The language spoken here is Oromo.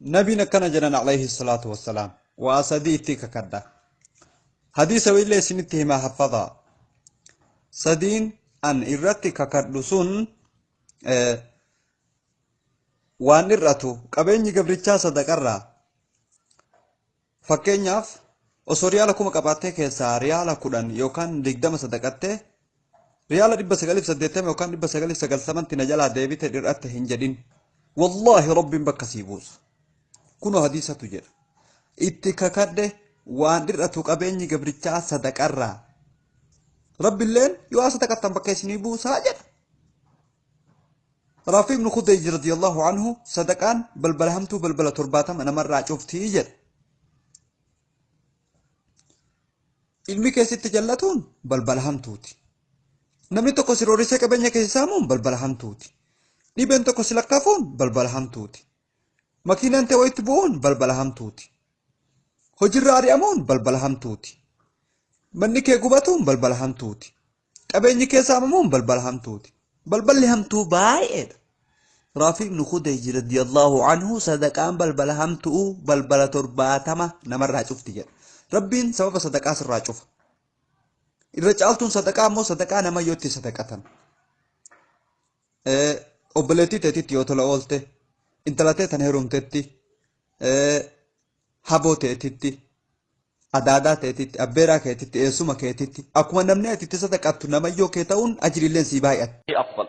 Nabiin akkana jedhan alayhi salaatu wassalaam, waa sadii itti kakadha. Hadiisa illee isinitti himaa haffadaa. Sadiin an irratti kakadhu sun waan hir'atu qabeenyi gabrichaa sadaqarraa. Fakkeenyaaf osoo riyaala 1000 qabaattee keessaa riyaala 10 yookaan 20 sadaqattee riyaala 980 yookaan 990tti na jalaa deebite dhir'atte hin jedhin. Wallaahi Rabbiin bakka sii buusa. Kunoo hadiisatu jedha. Itti kakadhe waan dhir'atu qabeenyi gabrichaa sadaqarraa. Rabbilleen yoo sadaqattan bakka isinii buusaa jedha. Raafi ibnu Khudayj radiyallahu anhu sadaqaan balbala hamtuu balbala 70 namarraa cuftii jedha. Ilmi keessatti jallatuun balbala hamtuuti. Namni tokko si roorisee qabeenya keessa saamuun balbala hamtuuti. Dhibeen tokko si lakkaafuun balbala hamtuuti. Makiinaan ta'e wayitti bu'uun balbala hamtuuti. Hojiirra ari'amuun balbala hamtuuti. Manni kee gubatuun balbala hamtuuti. Qabeenyi kee saamamuun balbala hamtuuti. Balballi hamtuu baay'eedha. Raafi ibnu Khudayj radiyallahu anhu sadaqaan balbala hamtuu balbala 70 namarraa cufti jedha. Rabbiin sababa sadaqaa sirraa cufa. Irra caaltuun sadaqaa immoo sadaqaa nama yoo itti sadaqatan. Obboleettii teetitti yoo tola oolte, intala tee tan heerumtetti, haboo teetitti, adaadaa teetitti, abbeeraa keetitti, eessuma keetitti, akkuma namni ati itti sadaqattu namayyoo kee ta'uun ajriilleen sii baay'ata. أفضل.